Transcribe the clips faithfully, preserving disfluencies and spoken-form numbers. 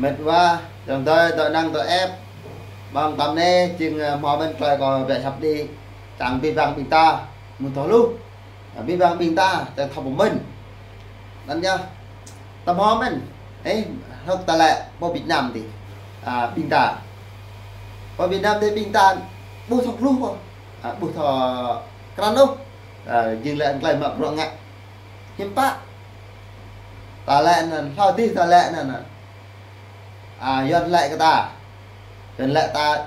Mĕt wa, čang tơi, tơi năng, tơi ĕp. Ƀơ̆ng tăm anai, jing, ơ, hmâo mĕn tơlơi kâo biă hiăp đĭ. Čang abih bang ƀing ta, mŭt thâo hluh. Abih bang ƀing ta, čang thâo pơmĭn. Anŭn yơh. Ta hmâo mĕn. Ơ, hơ̆k tơlơi pô Việt Nam tih. A, ƀing ta. Pô Việt Nam tih ƀing ta, ƀu thâo hluh ôh. A, ƀu thâo krăn ôh. A, jing lĕ tơlơi mă bruă ngă. Hiư̆m pă. Tơlơi anŭn, hlâo tih tơlơi anŭn. A, Yuan laĭ kơ ta. Yuan laĭ ta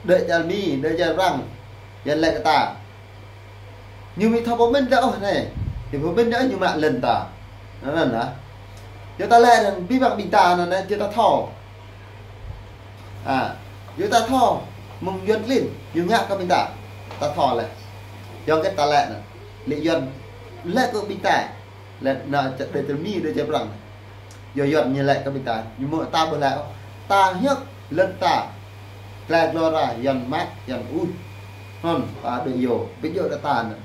đuaĭ čar Mi, đuaĭ čar Prăng. Yuan laĭ kơ ta. Ñu ƀu thâo pơmĭn đôč ôh anai. Ñu pơmĭn đôč ôh ñu mă lŏn ta. Anŭn, anŭn. Yua tơlơi anŭn, abih bang ƀing ta anŭn, yua ta thâo. A, yua ta thâo, mơ̆ng Yuan klin, ñu ngă kơ ƀing ta. Ta thâo lĕ. Yua hơget tơlơi anŭn. Lĕ Yuan laĭ kơ ƀing ta. Lĕ anŭn čar, đuaĭ čar Mi, đuaĭ čar Prăng. Yua Yuan ñu laĭ kơ ƀing ta, ñu mơ̆ ta ƀu laĭ ôh. Ta hiăp lŏn ta. Tơlơi glô ra, Yuan mă, Yuan ui. Anŭn, ta đuaĭ yua, ƀu djơ̆ kơ ta anŭn.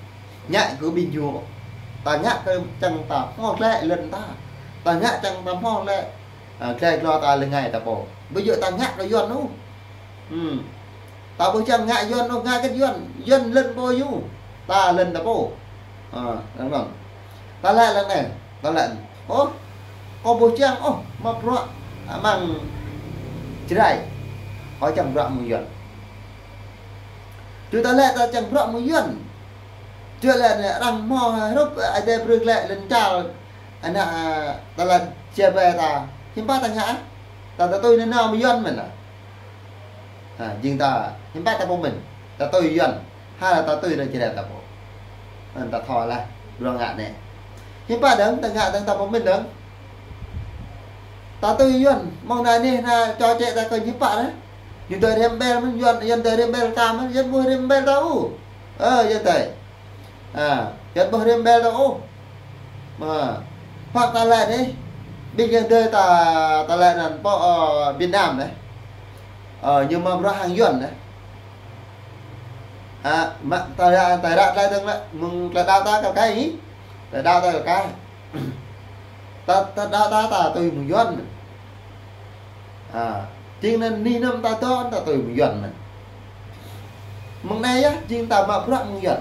Ngă kơ ƀing ñu. Ta ngă kơ čang ta hmâo tơlơi lŏn ta. Ta ngă čang ta hmâo tơlơi, a, tơlơi glô ta lĕ ngai ta pô. Ƀu djơ̆ ta ngă kơ Yuan ôh. Hmm. Ta ƀu čang ngă Yuan ôh, ngă hơget Yuan. Yuan lŏn pô ñu. Ta lŏn ta pô. A, anŭn. Tơlơi lĕ anai. Tơlơi. Ôh. Kâo ƀu čang ôh mă bruă amăng Jrai. Kâo čang bruă mơ̆ng Yuan. Ču tơlơi ta čang bruă mơ̆ng Yuan. Ču lĕ anai arăng hmâo hrup Ơi Adai brơi glaĭ lŏn čar. Anai, a, tơlơi čia ƀai ta. Hiư̆m pă ta ngă. Ta, ta tui nanao mơ̆ng Yuan mơ̆n lah. Ha, jing ta, hiư̆m pă ta pơmĭn, ta tui Yuan, ha ta tui anai Jrai ta pô. Anŭn ta thâo lah, bruă ngă anai. Hiư̆m pă dơ̆ng, ta ngă dơ̆ng, ta pơmĭn dơ̆ng. Ta tui Yuan, mơ̆ng anai anai, anai čô čĕ ta kơ ñu pă anai. Ñu tơi rem ƀel mơ̆n, Yuan, Yuan tơi rem ƀel ta mơ̆n, Yuan ƀu rem ƀel ta ôh. Ơ, Yuan tơi. A, Yuan ƀu rem ƀel ta ôh. Mă, pă tơlơi anai, ƀing Yuan tơi ta, tơlơi anŭn pô, ơ, Việt Nam anai. Ơ, ñu mă bruă hăng Yuan anai. A, mă, ta ră, ta ră tơlơi dơ̆ng lĕ, mơ̆ng tơlơi đaŏ ta kơ kai hĭ. Tơlơi đaŏ ta kơ kai. Ta, ta đaŏ ta, ta tui mơ̆ng Yuan. A, jing anŭn ni nơm ta dŏ, ta tui mơ̆ng Yuan mơ̆n. Mơ̆ng anai yơh, jing ta mă bruă mơ̆ng Yuan.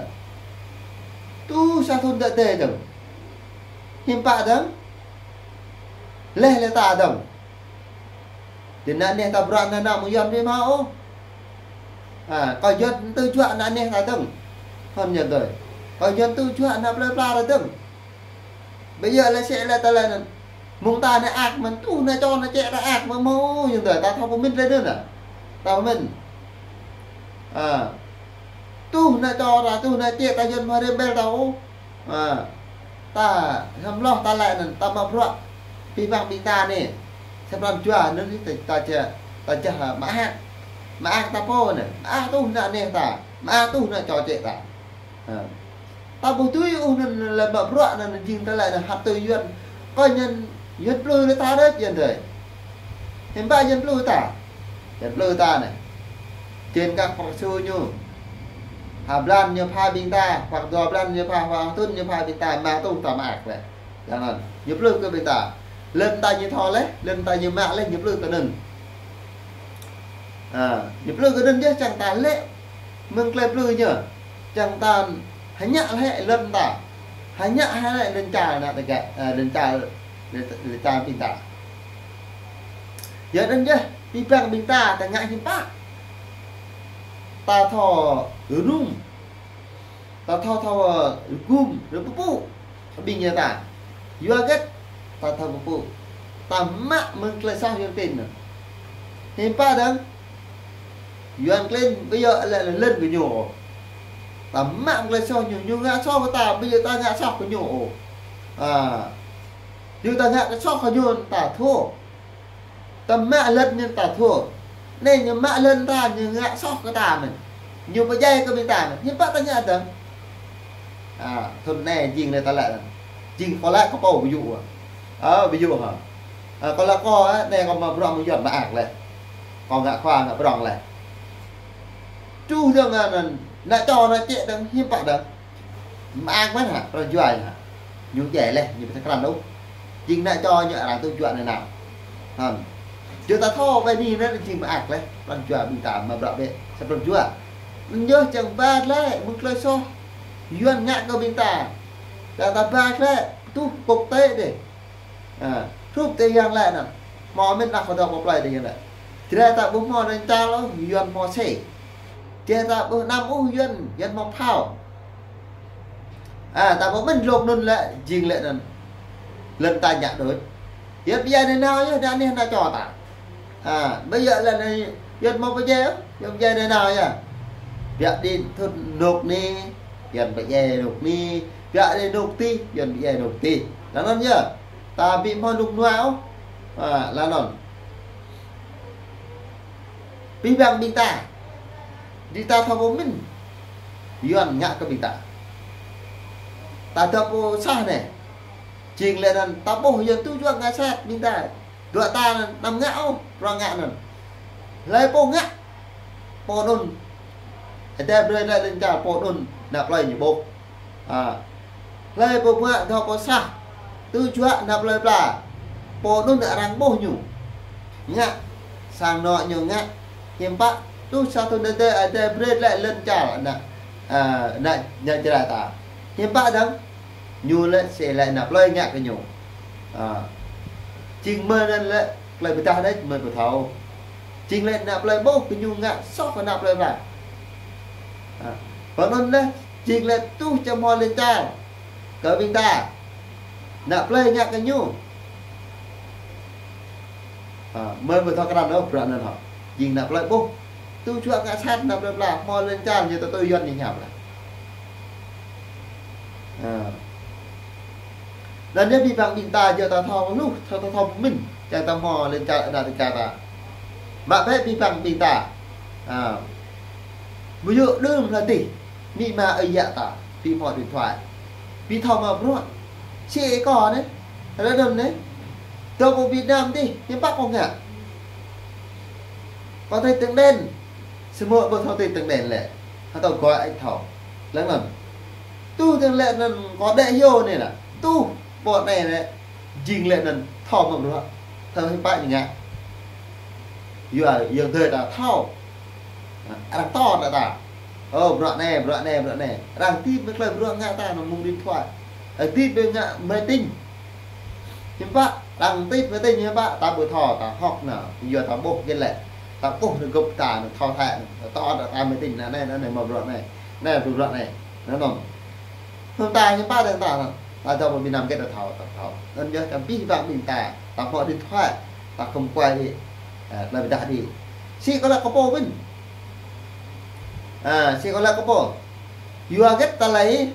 Truh sa thŭn tơ tê dơ̆ng. Hiư̆m pă dơ̆ng. Leh lĕ ta dơ̆ng. Tơ anai anai ta bruă anai nao mơ̆ng Yuan ƀu hmâo ôh. A, kơ Yuan tŭ juă anai anai ta dơ̆ng. Hơ̆n Yuan tơi. Kơ Yuan tŭ juă anai plơi pla ta dơ̆ng. Ƀu djơ̆ lĕ sĕ lĕ tơlơi anŭn. Mơ̆ng ta anai ak mơ̆n, truh anai čô anai čĕ ta ak mơ̆n mơ̆, Yuan tơi, ta thâo pơmĭn tơlơi anŭn ah. Ta pơmĭn. A. Truh anai čô ta, truh anai čĕ ta Yuan ƀu rem ƀel ta ôh. A. Ta, hơ̆m hloh tơlơi anŭn, ta mă bruă. Abih bang ƀing ta anai. Sa pran jua anŭn ta, ta čĕ, ta čĕ mă ak. Mă ak ta pô anai. Mă ak truh anai anai ta. Mă ak truh anai čô čĕ ta. Ha. Ta ƀu tui ôh anŭn lĕ mă bruă anŭn jing tơlơi anŭn hăt tui Yuan. Kơ Yuan, Yuan plư lĕ ta đôč Yuan tơi. Hiư̆m pă Yuan plư ta. Yuan plư ta anai. Trên các prak su ñu. Ha blan ñu pha ƀing ta, hoặc dua blan ñu pha, hoặc thŭn ñu pha ƀing ta, mă truh ta mă ak lĕ. Jangan. Ñu plư kơ ƀing ta. Lŏn ta ñu thâo leh, lŏn ta ñu mă leh, ñu plư kơ anŭn. A, ñu plư kơ anŭn yơh čang ta lĕ. Mơ̆ng tơlơi plư ñu. Čang ta hơñă leh lŏn ta. Hơñă leh lŏn čar anai tơgă, a, lŏn čar, lŏn, lŏn čar ƀing ta. Yua anŭn yơh, abih bang ƀing ta, ta ngă hiư̆m pă. Ta thâo rŭng. Ta thâo thâo, ơ, rơgum, rơpơpŭ. Ƀing ñu ta. Yua hơget, ta thâo pơpŭ. Ta mă mơ̆ng tơlơi soh Yuan klin anŭn. Hiư̆m pă dơ̆ng. Yuan klin ƀu djơ̆ lĕ, lĕ lŏn kơ ñu ôh. Ta mă mơ̆ng tơlơi soh ñu, ñu ngă soh kơ ta, ƀu djơ̆ ta ngă soh kơ ñu ôh. A. Yua ta ngă kơ soh kơ ñu ta thâo. Ta mă lŏn ñu ta thâo. Anai ñu mă lŏn ta, ñu ngă soh kơ ta mơ̆n. Ñu pơdjai kơ ƀing ta mơ̆n. Hiư̆m pă ta ngă dơ̆ng. A, thŭn anai jing anai tơlơi anŭn. Jing kâo laĭ kơ pô ƀu djơ̆. A, ƀu djơ̆ hă. A, kâo laĭ kâo, a, anai kâo mă bruă mơ̆ng Yuan mă ak leh. Kâo ngă khua ngă prŏng leh. Truh dơ̆ng anŭn, anai čô anai čĕ dơ̆ng, hiư̆m pă dơ̆ng. Mă ak mơ̆n hă, pran jua hă. Ñu djai leh, ñu ƀu thâo krăn ôh. Jing anai čô ñu arăng tŭ juă anai nao. Hơ̆n. Yua ta thâo ƀơi anai anŭn jing mơak laih, pran jua ƀing ta mă bruă bĕ, sa pran jua. Anŭn yơh čang ba glaĭ mơ̆ng tơlơi soh Yuan ngă kơ ƀing ta. Čang ta ba glaĭ, tuh kŭk tê dêh. À, hrup tê yang laĭ anŭn. Hmâo mĭn đah kơdŏ pơplơi tê yang laĭ. Jrai ta ƀu hmâo lŏn čar ôh, Yuan hmâo sê. Jrai ta ƀu năm ôh, Yuan, Yuan hmâo phao. À, ta ƀu mĭn lŏk anŭn lĕ, jing lĕ anŭn. Lŏn ta ñă đôč. Yuan pơdjai nanao yơh, ană neh ană čô ta. À, ƀơi yơh lĕ anai, Yuan hmâo pơdjai, Yuan pơdjai nanao yơh. Biă đĭ thŭn anôk anai, Yuan pơdjai anôk anai. Biă đĭ anôk adih, Yuan pơdjai anôk adih. Laih anŭn yơh. Ta ƀu hmâo rơnŭk rơnua ôh. À, laih anŭn. Abih bang ƀing ta. Đĭ ta thâo pơmĭn. Yuan ngă kơ ƀing ta. Ta thâo pô sah anai. Jing lĕ anŭn ta ƀuh Yuan tŭ juă ngă sat ƀing ta. Dua ta anŭn anăm ngă ôh, bruă ngă anŭn. Hlơi pô ngă. Pô anŭn. Adai brơi glaĭ lŏn čar pô anŭn ană plơi ñu ƀuh. À. Hlơi pô mă thâo pô sah. Tŭ juă ană plơi pla. Pô anŭn arăng ƀuh ñu. Ngă. Sang anŏ ñu ngă. Hiư̆m pă. Tŭ sa thŭn tơdơi Adai brơi glaĭ lŏn čar ană, à, ană, ană Jrai ta. Hiư̆m pă dơ̆ng. Ñu lĕ sĭ lĕ ană plơi ngă kơ ñu. À. Jing mơ̆ anŭn lĕ tơlơi pơdah đôč mơ̆ pơthâo. Jing lĕ ană plơi ƀuh kơ ñu ngă soh kơ ană plơi pla. À. Pơ anŭn lĕ jing lĕ tuh čang hmâo lŏn čar kơ ƀing ta. Ană plơi ngă kơ ñu. À, mơ̆ mơ̆ thâo krăn ôh bruă anŭn hŏ. Jing ană plơi ƀuh. Tŭ juă ngă sat ană plơi pla, hmâo lŏn čar ñu tơtui Yuan ñu hiăp lah. À. Anŭn yơh abih bang ƀing ta yua ta thâo lu, thâo, thâo, thâo pơmĭn, čang ta hmâo lŏn čar ană čar ta. Mă bĕ abih bang ƀing ta. À. Mơyŭ đưm hla dih. Amĭ ama ơi yă ta, ƀu hmâo điện thoại. Ƀu thâo mă bruă. Sĭ kâo anai. Ră anŭn anai. Dŏ pơ Việt Nam dih, hiư̆m pă kâo ngă. Kâo tĭt tơ̆ng đen. Samơ̆ ƀu thâo tĭt tơ̆ng đen lĕ. Hơtŏ gơ̆ ăt thâo. Laih anŭn. Tuh tơ̆ng lĕ anŭn kâo đĕ hyu anai lah. Tuh, pô anai lĕ. Jing lĕ anŭn thâo mă bruă. Thâo hiư̆m pă ñu ngă. Yua, yua adơi ta thâo. Arăng tŏ ta. Ơ, bruă anai, bruă anai, bruă anai. Arăng tĭt mơ̆ng tơlơi bruă ngă ta anŭn mơ̆ng điện thoại. Arăng tĭt mơ̆ng ngă máy tính. Hiư̆m pă, arăng tĭt máy tính hiư̆m pă, ta ƀu thâo, ta hŏk anŭn, yua ta ƀuh hơget lĕ. Ta ƀuh rơgŭp ta anŭn, thâo thĕ anŭn. Tŏ ta, ta máy tính anŭn anai, anŭn anai, mă bruă anai. Anai, bruă anai. Anŭn anŭn. Hơ̆m ta hiư̆m pă dơ̆ng ta, ta dŏ pơ Việt Nam hơget ta thâo, ta thâo. Anŭn yơh, ta abih bang ƀing ta, ta hmâo điện thoại, ta khŏm kuai đĭ, à, tơlơi pơdah đĭ. Sĭ kâo laĭ kơ pô mĭn. À, sĭ kâo laĭ kơ pô. Yua hơget ta laĭ,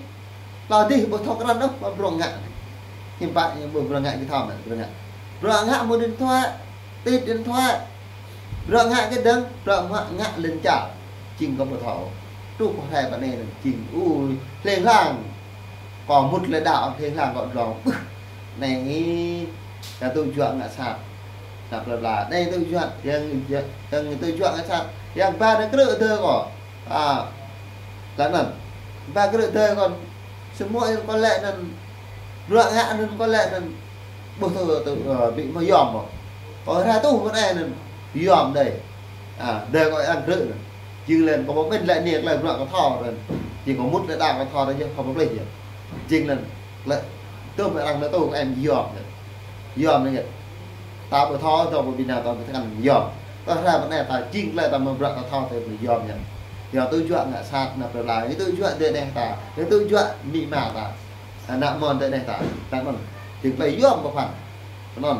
hlâo dih ƀu thâo krăn ôh, mă bruă ngă. Hiư̆m pă, ƀu bruă ngă kơ thâo mă, bruă ngă. Bruă ngă mơ̆ng điện thoại, tĭt điện thoại. Bruă ngă hơget dơ̆ng, bruă mă ngă lŏn čar. Jing kâo ƀu thâo. Truh kâo rai pơ anai anŭn, jing, ui, hlêng hlang. Kâo mŭt lĕ đaŏ, hlêng hlang kâo dlông. Ƀuh, anai, ta tŭ juă ngă sat. Ană plơi pla, anai tŭ juă, yang, yang tŭ juă ngă sat. Yang ba anai krư̆ adơi kâo. À, laih anŭn. Ba krư̆ adơi kâo. Samơ̆ yang kâo laĭ anŭn. Bruă ngă anŭn kâo laĭ anŭn. Ƀuh tŭ, tŭ, ơ, ƀu hmâo yom ôh. Kâo rai tuh pơ anai anŭn. Yom adơi. À, adơi kâo arăng krư̆ anŭn. Jing lĕ kâo ƀu mĭn lĕ anai tơlơi bruă kâo thâo anŭn. Jing kâo mŭt lĕ đaŏ kâo thâo anŭn yơh, kâo ƀu plih yơh. Jing anŭn. Lĕ, tŭ mơ̆ arăng anŭn tŭ kơ em yom anŭn. Yom anŭn yơh. Ta ƀu thâo, ta ƀu Việt Nam, ta ƀu thâo krăn yom. Ta rai pơ anai ta jing lĕ ta mă bruă ta thâo ta yom yơh. Yua tŭ juă ngă sat ană plơi pla, yua tŭ juă adơi anai ta, yua tŭ juă amĭ ama ta. Ană mơ̆n adơi anai ta, ta anŭn. Jing tơlơi yom pơphan. Anŭn.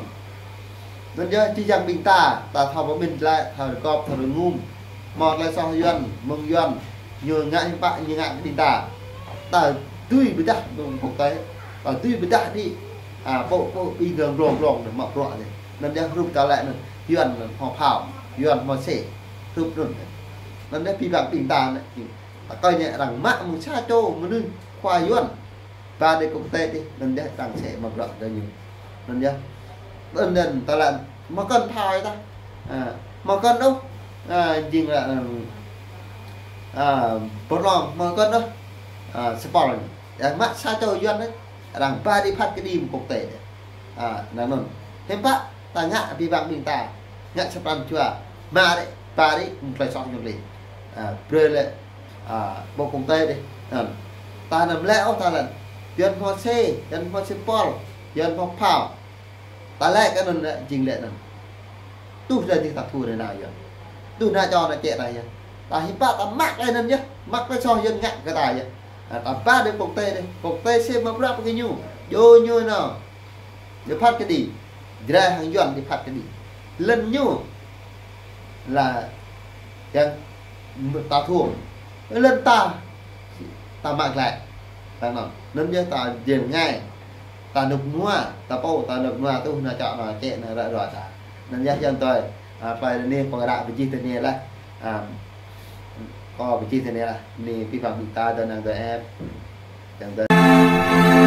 Anŭn yơh, či yang ƀing ta, ta thâo pơmĭn glaĭ, thâo rơgop, thâo rơngum. Hmâo tơlơi soh Yuan, mơ̆ng Yuan, ñu ngă hiư̆m pă, ñu ngă kơ ƀing ta. Ta dưi pơdah mơ̆ng quốc tế, ta dưi pơdah đĭ, à, pô, pô, ƀing gơ̆ng glông glông anŭn mă bruă anai. Anŭn yơh hrup ta laĭ anŭn, Yuan anŭn hmâo phao, Yuan hmâo sê, hrup anŭn. Anŭn yơh abih bang ƀing ta anai, ta kơi anai arăng mă mơ̆ng sa čô mơnuih khua Yuan. Ba đĭ quốc tế đĭ, anŭn yơh arăng sĭ mă bruă kơ ñu. Anŭn yơh. Anŭn yơh ta laĭ mă kơn phao ta. À, mă kơn ôh. À, jing laĭ, à, pơrlong mă kơn ôh. À, sponsor. Yang mă sa čô Yuan anai, arăng ba đĭ phat kơđi mơ̆ng quốc tế đĭ. À, anŭn anŭn. Hiư̆m pă, ta ngă abih bang ƀing ta. Ngă sa pran jua. Mă rĭ, ba rĭ, mơ̆ng tơlơi soh ñu lĕ. A, brơi lĕ, a, ƀu kông tê đih. Anŭn. Ta anăm lĕ ôh ta lĕ. Yuan hmâo xe, Yuan hmâo xe pol, Yuan hmâo phao. Ta lĕ kơ anŭn lĕ, jing lĕ anŭn. Tuh dah dih ta thu anai nao Yuan. Tuh nao čô nao čĕ ta Yuan. Ta hiư̆m pă ta mă kơ anŭn yơh. Mă kơ soh Yuan ngă kơ ta yơh. A, ta ba đih kông tê đih. Kông tê xe mă bruă pơkơ ñu. Djơ̆ ñu nao. Ñu phat kơđi. Jrai hăng Yuan ñu phat kơđi. Lŏn ñu. Lĕ yang ta thu. Lŏn ta. Ta mă glaĭ. Ta anŭn. Anŭn yơh ta jing ngai. Ta rơnŭk rơnua. Ta pô ta rơnŭk rơnua tuh nao čô nao čĕ nao ră ruă ta. Anŭn yơh yang tơi. A, tơlơi anai kâo ră pơjing tui anai laih. A, kâo pơjing tui anai laih. Anai pih păng ƀing ta dŏ năng dŏ ĕp. Yang tơi.